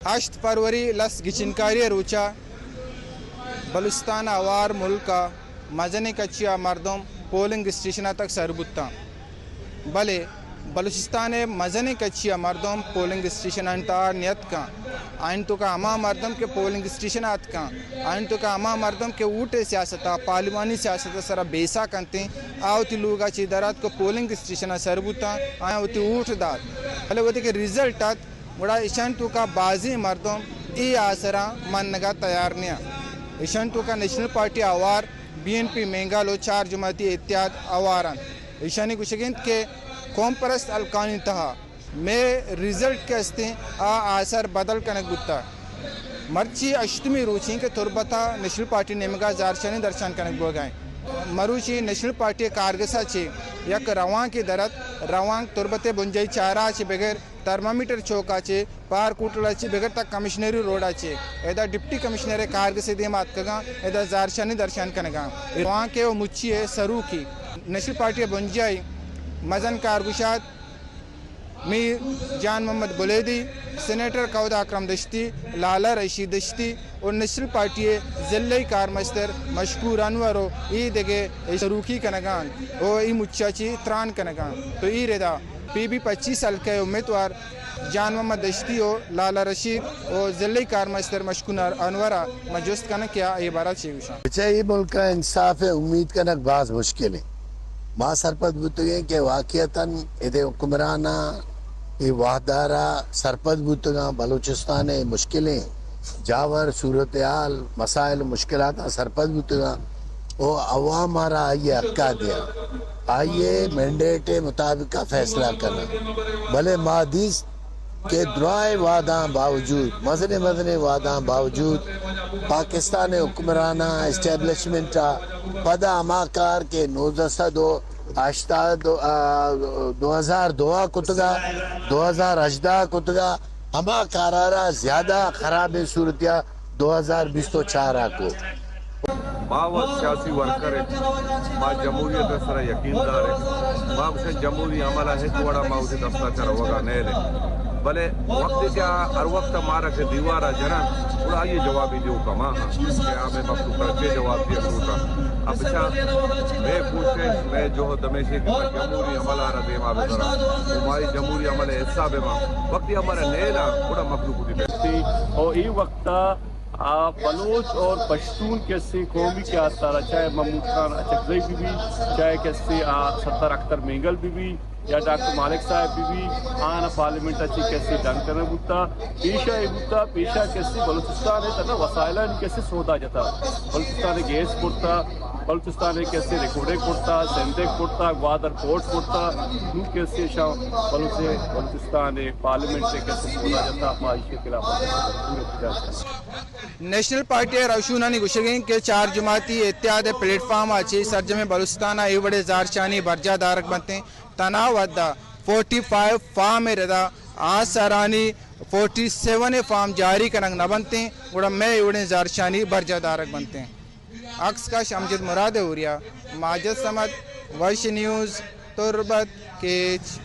ہشت فروری لس گچینکاری ءِ روچ ءَ بلوچستان ءِ ہوار ملک ءِ مزنیں کچی ءَ مردم پولنگ اسٹیشن ءَ تک سر بوتاں، بلے بلوچستان ءِ مزنیں کچی ءَ مردم پولنگ اسٹیشن ءِ تہا نیاتکاں۔ آیانی توکا ہما مردم کہ پولنگ اسٹیشن ءَ اتکاں، آیانی توکا ہما مردم کہ ووٹ ءِ سیاست ءَ، پارلیمانی سیاست ءِ سرا بیسا کنتیں، آ وتی لوگ ءَ چہ در آتک ءُ پولنگ اسٹیشن ءَ سر بوتاں، آیاں وتی ووٹ دات، بلے وھدے کہ ریزلٹ ات، گڑا ایشانی توکا بازیں مردم اے آسراں منگ ءَ تیار نیاں۔ ایشانی توکا نیشنل پارٹی ہوار، بی این پی مینگل ءُ چار جماعتی اتحاد ہوار انت۔ ایشانی گوشگ انت کہ قوم پرست حلقانی تہا مئے ریزلٹ کہ استیں، آ آسر بدل کنگ بوتا۔ مرچی ہشتمی روچیں کہ تربت ءَ نیشنل پارٹی نیمگا زہرشانی درشان کنگ بوگا انت۔ مروچی نیشنل پارٹی کارگس ءَ چہ یک روانکے در ات، روانک تربت ءِ بنجاہی چارہ ءَ چہ بگر ترمامیٹر چوک ءَ چہ، پارک ہوٹل ءَ چہ بگر تا کمشنری روڈ ءَ چہ، ادا ڈپٹی کمشنر ءِ کارگس ءِ دیم ءَ اتکگاں، ادا زہرشانی درشان کنگاں۔ روانک ءُ مچی ءِ سروکی نیشنل پارٹی ءِ بنجاہی مزن کارگشاد میر جان محمد بلیدی، سینیٹر کہودا اکرم دشتی، لالا رشید دشتی ءُ نیشنل پارٹی ءِ ضلعی کارمستر مشکور انور ءُ اے دگہ سروکی کنگا انت ءُ اے مچ ءَ چہ تران کنگا انت۔ تو اے ردا پی بی پچیس حلقہ ءِ امیدوار جان محمد دشتی ءُ لالا رشید ءُ ضلعی کارمستر مشکور انور ءَ من جست کناں کہ آ اے بارہ ءَ چے گوشاں۔ بچہ، اے ملک ءَ انصاف ءِ امید کنگ باز مشکل انت۔ ما سرپد بوتگیں کہ واقعتاً ادے حکمراناں اے وہد ءَ را سرپد بوتگاں، بلوچستان ءِ مشکلیں جاور، صورتحال، مسائل ءُ مشکلاتاں سرپد بوتگاں ءُ عوام ءَ را آئی ءِ حق ءَ دیاں، آئی ءِ مینڈیٹ ءِ مطابق ءَ فیصلہ کناں۔ بلے ما دیست کہ درائیں وعداں باوجود، مزنیں مزنیں وعداں باوجود، پاکستان ءِ حکمراناں، اسٹیبلشمنٹ ءَ پدا ہما کار کہ نوزدہ سد ءُ ہشتاد، آ، دو ہزار دو ءَ کتگا، دو ہزار ہژدہ ءَ کتگا، ہما کار ءَ را زیادہ خرابیں صورتیا دو ہزار بیست ءُ چار ءَ کو۔ ما وت سیاسی ورکر ایں، ما جمہوریت ءِ سرا یقین دار ایں۔ ما گوشیں جمہوری عمل ءَ ہچ وڑا ما وتی دست ءَ چہ روگ ءَ نیل ایں۔ بلے وقتی کہ آ ہر وقت ءَ مارا کہ دیوار ءَ جنن، گڑا آئی ءِ جوابی دیوک ءَ ما ہاں کہ آ مئے مخلوق ءَ چے جواب دیگ لوٹاں۔ اب بچار مئے کوشش، مئے جہد ہمیش ایں کہ ما جمہوری عمل ءَ را دیما ببراں، ءُ ما اے جمہوری عمل ءِ حصہ بباں۔ وقتی ہمارا نیل ءَ گڑا مخلوق وتی بیت۔ اور اے وقت ءَ آ، بلوچ اور پشتون کسے قومی قیادت ءَ را، چاہے محمود خان اچکزئی بہ بی، چاہے کسے آ سردار اختر مینگل بہ بی یا ڈاکٹر مالک صاحب بہ بی، آہاں پارلیمنٹ ءَ چہ کسے ڈن کنگ بوتا۔ پیشا اے بوتا، پیشا کسے بلوچستان ءِ تنا وسائلانی کسے سودا جتا، بلوچستان ءِ گیس برتا، بلوچستان ءِ کسے ریکارڈنگ برتا، سندک برتا، گوادر پورٹ برتا، نوں کسے شاں بلوچ، بلوچستان ءِ پارلیمنٹ ءَ کسے سودا جتا، ما ایشی ءِ خلاف پورے احتجاج کناں۔ نیشنل پارٹی ءِ رہشونانی گوشگ انت کہ چار جماعتی اتحاد ءِ پلیٹ فارم ءَ چہ سرجمیں بلوچستان ءَ اے وڑیں زہرشانی برجاہ دارگ بنت انت۔ تنا وھد ءَ فورٹی فائیو فارم ءِ ردا آسرانی فورٹی سیون ءِ فارم جاری کنگ نہ بنت انت، گڑا مئے اے وڑیں زہرشانی برجاہ دارگ بنت انت۔ عکس کش امجد مراد اوریا، ماجد صمد، وش نیوز، تربت، کیچ۔